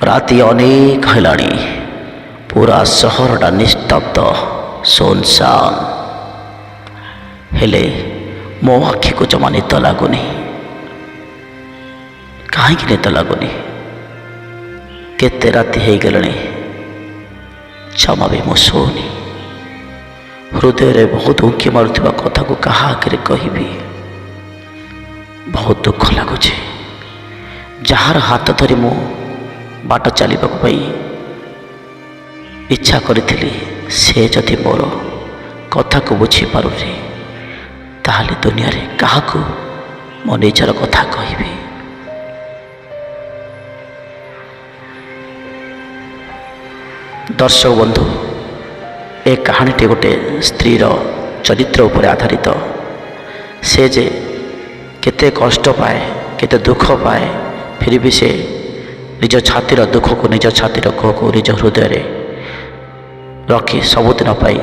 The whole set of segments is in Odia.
ରାତି ଅନେକ ହେଲାଣି। ପୁରା ସହରଟା ନିସ୍ତବ୍ଧ, ଶୂନଶାନ। ହେଲେ ମୋ ଆଖିକୁ ଜମା ନିଦ ଲାଗୁନି। କାହିଁକି ନିଦ ଲାଗୁନି? କେତେ ରାତି ହେଇଗଲାଣି, ଜମା ବି ମୁଁ ଶୋଉନି। ହୃଦୟରେ ବହୁତ ଉଙ୍କି ମାରୁଥିବା କଥାକୁ କାହା ଆଗରେ କହିବି? ବହୁତ ଦୁଃଖ ଲାଗୁଛି। ଯାହାର ହାତ ଧରି ମୁଁ ବାଟ ଚାଲିବାକୁ ପାଇଁ ଇଚ୍ଛା କରିଥିଲି, ସେ ଯଦି ମୋର କଥାକୁ ବୁଝିପାରୁନି, ତାହେଲେ ଦୁନିଆରେ କାହାକୁ ମୋ ନିଜର କଥା କହିବି? ଦର୍ଶକ ବନ୍ଧୁ, ଏ କାହାଣୀଟି ଗୋଟେ ସ୍ତ୍ରୀର ଚରିତ୍ର ଉପରେ ଆଧାରିତ। ସେ ଯେ କେତେ କଷ୍ଟ ପାଏ, କେତେ ଦୁଃଖ ପାଏ, ଫିର୍ ବି ସେ ନିଜ ଛାତିର ଦୁଃଖକୁ, ନିଜ ଛାତିର କୋହକୁ ନିଜ ହୃଦୟରେ ରଖି ସବୁଦିନ ପାଇଁ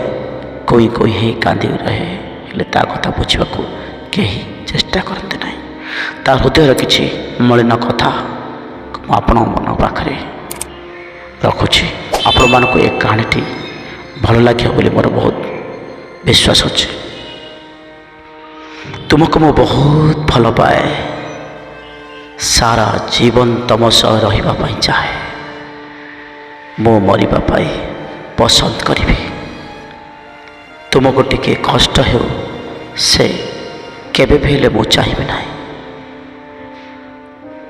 କୋଇ କୋଇ ହେଇ କାନ୍ଦି ରହେ। ହେଲେ ତା କଥା ବୁଝିବାକୁ କେହି ଚେଷ୍ଟା କରନ୍ତି ନାହିଁ। ତା ହୃଦୟର କିଛି ମଳିନ କଥା ମୁଁ ଆପଣମାନଙ୍କ ପାଖରେ ରଖୁଛି। ଆପଣମାନଙ୍କୁ ଏ କାହାଣୀଟି ଭଲ ଲାଗିବ ବୋଲି ମୋର ବହୁତ ବିଶ୍ୱାସ ଅଛି। ତୁମକୁ ମୁଁ ବହୁତ ଭଲ ପାଏ। ସାରା ଜୀବନ ତମ ସହ ରହିବା ପାଇଁ ଚାହେଁ। ମୁଁ ମରିବା ପାଇଁ ପସନ୍ଦ କରିବି। ତୁମକୁ ଟିକେ କଷ୍ଟ ହେଉ, ସେ କେବେ ବି ହେଲେ ମୁଁ ଚାହିଁବି ନାହିଁ।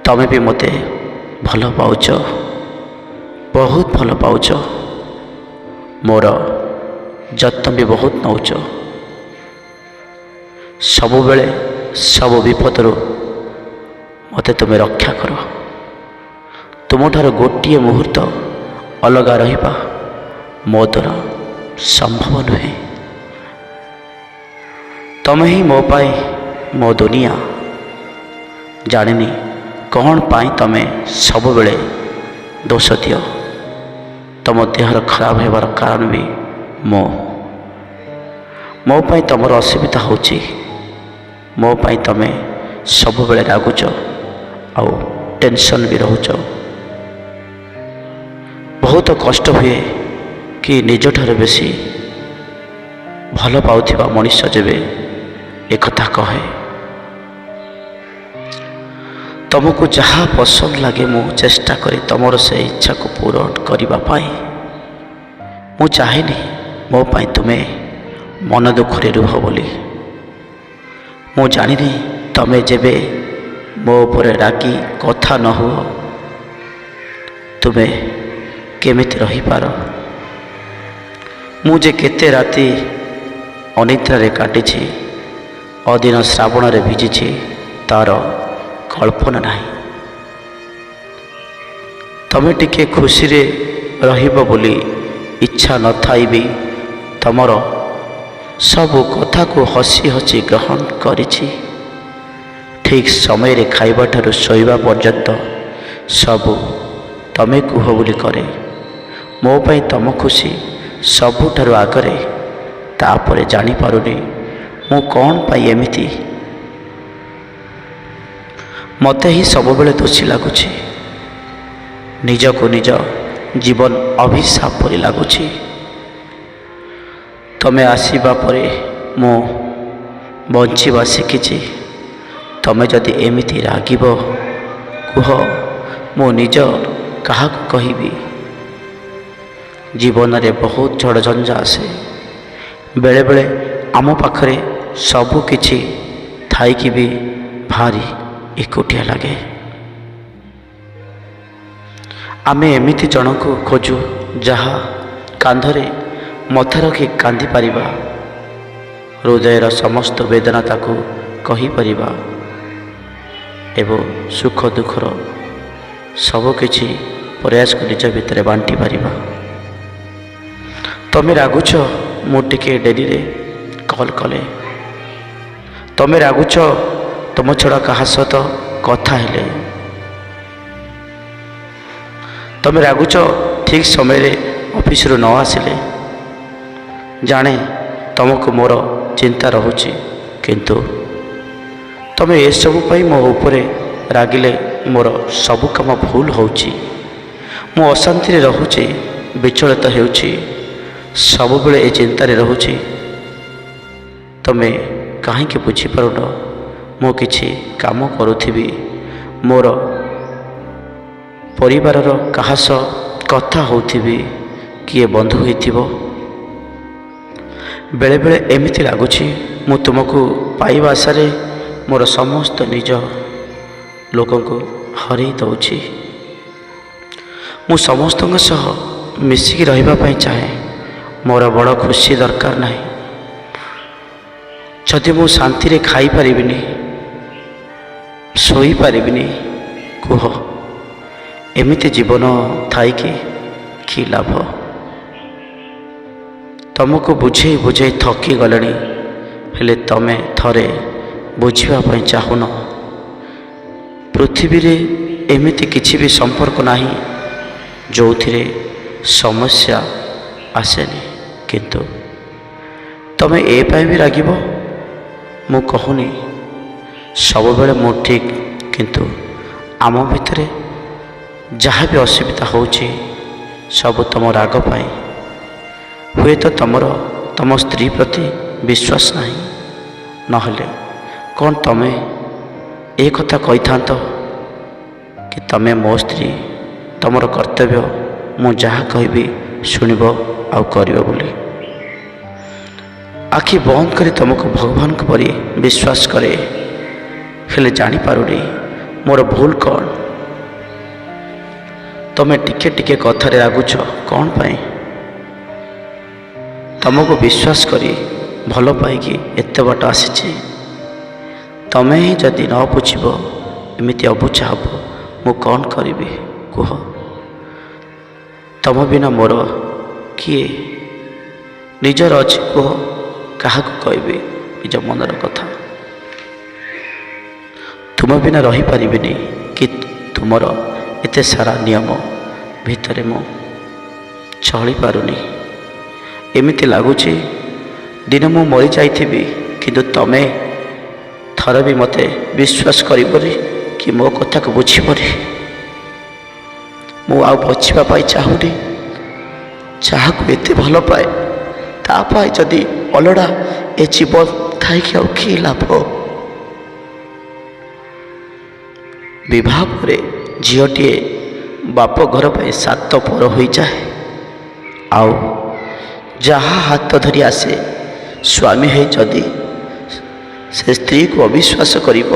ତମେ ବି ମୋତେ ଭଲ ପାଉଛ, ବହୁତ ଭଲ ପାଉଛ। ମୋର ଯତ୍ନ ବି ବହୁତ ନେଉଛ। ସବୁବେଳେ ସବୁ ବିପଦରୁ ମୋତେ ତୁମେ ରକ୍ଷା କର। ତୁମଠାରୁ ଗୋଟିଏ ମୁହୂର୍ତ୍ତ ଅଲଗା ରହିବା ମୋ ଦ୍ୱାରା ସମ୍ଭବ ନୁହେଁ। ତମେ ହିଁ ମୋ ପାଇଁ ମୋ ଦୁନିଆ। ଜାଣିନି କ'ଣ ପାଇଁ ତମେ ସବୁବେଳେ ଦୋଷ ଦିଅ। ତମ ଦେହର ଖରାପ ହେବାର କାରଣ ବି ମୁଁ। ମୋ ପାଇଁ ତମର ଅସୁବିଧା ହେଉଛି। ମୋ ପାଇଁ ତମେ ସବୁବେଳେ ରାଗୁଛ ଆଉ ଟେନସନ୍ ବି ରହୁଛ। ବହୁତ କଷ୍ଟ ହୁଏ କି ନିଜଠାରୁ ବେଶୀ ଭଲ ପାଉଥିବା ମଣିଷ ଯେବେ ଏକଥା କହେ। ତମକୁ ଯାହା ପସନ୍ଦ ଲାଗେ, ମୁଁ ଚେଷ୍ଟା କରେ ତମର ସେ ଇଚ୍ଛାକୁ ପୂରଣ କରିବା ପାଇଁ। ମୁଁ ଚାହେଁନି ମୋ ପାଇଁ ତୁମେ ମନ ଦୁଃଖରେ ରୁହ ବୋଲି। ମୁଁ ଜାଣିନି, ତମେ ଯେବେ ମୋ ଉପରେ ରାଗି କଥା ନ ହୁଅ, ତୁମେ କେମିତି ରହିପାର? ମୁଁ ଯେ କେତେ ରାତି ଅନିଦ୍ରାରେ କାଟିଛି, ଅଦିନ ଶ୍ରାବଣରେ ଭିଜିଛି, ତାର କଳ୍ପନା ନାହିଁ। ତମେ ଟିକେ ଖୁସିରେ ରହିବ ବୋଲି ଇଚ୍ଛା ନଥାଇ ବି ତମର ସବୁ କଥାକୁ ହସି ହସି ଗ୍ରହଣ କରିଛି। ଠିକ୍ ସମୟରେ ଖାଇବା ଠାରୁ ଶୋଇବା ପର୍ଯ୍ୟନ୍ତ ସବୁ ତମେ କୁହ ବୋଲି କରେ। ମୋ ପାଇଁ ତମ ଖୁସି ସବୁଠାରୁ ଆଗରେ। ତାପରେ ଜାଣିପାରୁନି ମୁଁ କ'ଣ ପାଇଁ ଏମିତି। ମୋତେ ହିଁ ସବୁବେଳେ ଦୋଷୀ ଲାଗୁଛି। ନିଜକୁ ନିଜ ଜୀବନ ଅଭିଶାପ ପରି ଲାଗୁଛି। ତମେ ଆସିବା ପରେ ମୁଁ ବଞ୍ଚିବା ଶିଖିଛି। ତମେ ଯଦି ଏମିତି ରାଗିବ, କୁହ ମୁଁ ନିଜ କାହାକୁ କହିବି? ଜୀବନରେ ବହୁତ ଝଡ଼ଝଞ୍ଜା ଆସେ। ବେଳେବେଳେ ଆମ ପାଖରେ ସବୁ କିଛି ଥାଇକି ବି ଭାରି ଏକୁଟିଆ ଲାଗେ। ଆମେ ଏମିତି ଜଣକୁ ଖୋଜୁ, ଯାହା କାନ୍ଧରେ ମଥା ରଖି କାନ୍ଦିପାରିବା, ହୃଦୟର ସମସ୍ତ ବେଦନା ତାକୁ କହିପାରିବା ଏବଂ ସୁଖ ଦୁଃଖର ସବୁକିଛି ପ୍ରୟାସକୁ ନିଜ ଭିତରେ ବାଣ୍ଟି ପାରିବା। ତମେ ରାଗୁଛ ମୁଁ ଟିକେ ଡେରିରେ କଲ୍ କଲେ। ତମେ ରାଗୁଛ ତୁମ ଛଡ଼ା କାହା ସହିତ କଥା ହେଲେ। ତମେ ରାଗୁଛ ଠିକ୍ ସମୟରେ ଅଫିସରୁ ନ ଆସିଲେ। ଜାଣେ, ତମକୁ ମୋର ଚିନ୍ତା ରହୁଛି, କିନ୍ତୁ ତମେ ଏସବୁ ପାଇଁ ମୋ ଉପରେ ରାଗିଲେ ମୋର ସବୁ କାମ ଭୁଲ ହେଉଛି। ମୁଁ ଅଶାନ୍ତିରେ ରହୁଛି, ବିଚଳିତ ହେଉଛି, ସବୁବେଳେ ଏ ଚିନ୍ତାରେ ରହୁଛି। ତମେ କାହିଁକି ବୁଝିପାରୁନ? ମୁଁ କିଛି କାମ କରୁଥିବି, ମୋର ପରିବାରର କାହା ସହ କଥା ହେଉଥିବି, କିଏ ବନ୍ଧୁ ହୋଇଥିବ। ବେଳେବେଳେ ଏମିତି ଲାଗୁଛି ମୁଁ ତୁମକୁ ପାଇବା ଆଶାରେ ମୋର ସମସ୍ତ ନିଜ ଲୋକଙ୍କୁ ହରେଇ ଦେଉଛି। ମୁଁ ସମସ୍ତଙ୍କ ସହ ମିଶିକି ରହିବା ପାଇଁ ଚାହେଁ। ମୋର ବଡ଼ ଖୁସି ଦରକାର ନାହିଁ। ଯଦି ମୁଁ ଶାନ୍ତିରେ ଖାଇପାରିବିନି, ଶୋଇପାରିବିନି, କୁହ ଏମିତି ଜୀବନ ଥାଇକି କି ଲାଭ? ତମକୁ ବୁଝେଇ ବୁଝେଇ ଥକି ଗଲେଣି, ହେଲେ ତମେ ଥରେ ବୁଝିବା ପାଇଁ ଚାହୁଁନ। ପୃଥିବୀରେ ଏମିତି କିଛି ବି ସମ୍ପର୍କ ନାହିଁ ଯେଉଁଥିରେ ସମସ୍ୟା ଆସେନି। କିନ୍ତୁ ତମେ ଏ ପାଇଁ ବି ରାଗିବ। ମୁଁ କହୁନି ସବୁବେଳେ ମୁଁ ଠିକ୍, କିନ୍ତୁ ଆମ ଭିତରେ ଯାହା ବି ଅସୁବିଧା ହେଉଛି ସବୁ ତୁମ ରାଗ ପାଇଁ। ହୁଏତ ତମର ତମ ସ୍ତ୍ରୀ ପ୍ରତି ବିଶ୍ୱାସ ନାହିଁ, ନହେଲେ କ'ଣ ତମେ ଏ କଥା କହିଥାନ୍ତ କି ତମେ ମୋ ସ୍ତ୍ରୀ, ତମର କର୍ତ୍ତବ୍ୟ ମୁଁ ଯାହା କହିବି ଶୁଣିବ ଆଉ କରିବ ବୋଲି? ଆଖି ବନ୍ଦ କରି ତୁମକୁ ଭଗବାନଙ୍କ ପରି ବିଶ୍ୱାସ କରେ, ହେଲେ ଜାଣିପାରୁନି ମୋର ଭୁଲ କ'ଣ। ତମେ ଟିକେ ଟିକେ କଥାରେ ରାଗୁଛ କ'ଣ ପାଇଁ? ତମକୁ ବିଶ୍ୱାସ କରି ଭଲ ପାଇକି ଏତେ ବାଟ ଆସିଛି। ତମେ ହିଁ ଯଦି ନ ବୁଝିବ, ଏମିତି ଅବୁଝା ହେବ, ମୁଁ କ'ଣ କରିବି କୁହ? ତମ ବିନା ମୋର କିଏ ନିଜର ଅଛି କୁହ? କାହାକୁ କହିବି ନିଜ ମନର କଥା? ତୁମ ବିନା ରହିପାରିବିନି କି ତୁମର ଏତେ ସାରା ନିୟମ ଭିତରେ ମୁଁ ଚଳିପାରୁନି। ଏମିତି ଲାଗୁଛି ଦିନ ମୁଁ ମରିଯାଇଥିବି, କିନ୍ତୁ ତମେ ଥରେ ବି ମୋତେ ବିଶ୍ୱାସ କରିବନି କି ମୋ କଥାକୁ ବୁଝିବନି। ମୁଁ ଆଉ ବଞ୍ଚିବା ପାଇଁ ଚାହୁଁନି। ଯାହାକୁ ଏତେ ଭଲ ପାଏ ତା ପାଇଁ ଯଦି ଅଲୋଡ଼ା ଏ ଜୀବନ ଥାଇକି ଆଉ କି ଲାଭ? ବିବାହ ପରେ ଝିଅଟିଏ ବାପ ଘର ପାଇଁ ସାତ ପର ହୋଇଯାଏ, ଆଉ ଯାହା ହାତ ଧରି ଆସେ ସ୍ୱାମୀ ହେଇ ଯଦି ସେ ସ୍ତ୍ରୀକୁ ଅବିଶ୍ୱାସ କରିବ,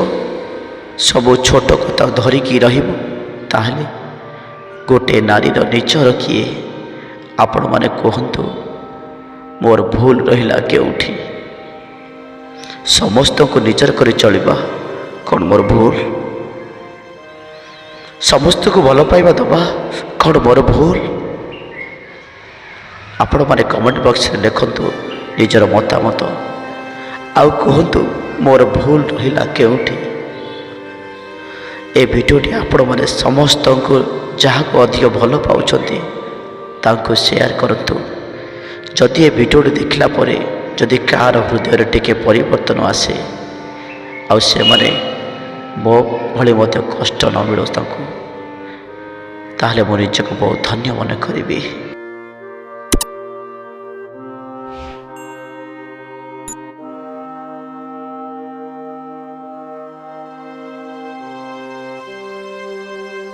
ସବୁ ଛୋଟ କଥା ଧରିକି ରହିବ, ତାହେଲେ ଗୋଟେ ନାରୀର ନିଜର କିଏ? ଆପଣମାନେ କୁହନ୍ତୁ ମୋର ଭୁଲ ରହିଲା କେଉଁଠି? ସମସ୍ତଙ୍କୁ ନିଜର କରି ଚଳିବା କ'ଣ ମୋର ଭୁଲ? ସମସ୍ତଙ୍କୁ ଭଲ ପାଇବା ଦେବା କ'ଣ ମୋର ଭୁଲ? ଆପଣମାନେ କମେଣ୍ଟ ବକ୍ସରେ ଲେଖନ୍ତୁ ନିଜର ମତାମତ ଆଉ କୁହନ୍ତୁ ମୋର ଭୁଲ ରହିଲା କେଉଁଠି। ଏ ଭିଡ଼ିଓଟି ଆପଣମାନେ ସମସ୍ତଙ୍କୁ ଯାହାକୁ ଅଧିକ ଭଲ ପାଉଛନ୍ତି ତାଙ୍କୁ ସେୟାର କରନ୍ତୁ। ଯଦି ଏ ଭିଡ଼ିଓଟି ଦେଖିଲା ପରେ ଯଦି କାହାର ହୃଦୟରେ ଟିକେ ପରିବର୍ତ୍ତନ ଆସେ ଆଉ ସେମାନେ ମୋ ଭଳି ମଧ୍ୟ କଷ୍ଟ ନ ମିଳୁ ତାଙ୍କୁ, ତାହେଲେ ମୁଁ ନିଜକୁ ବହୁତ ଧନ୍ୟ ମନେ କରିବି।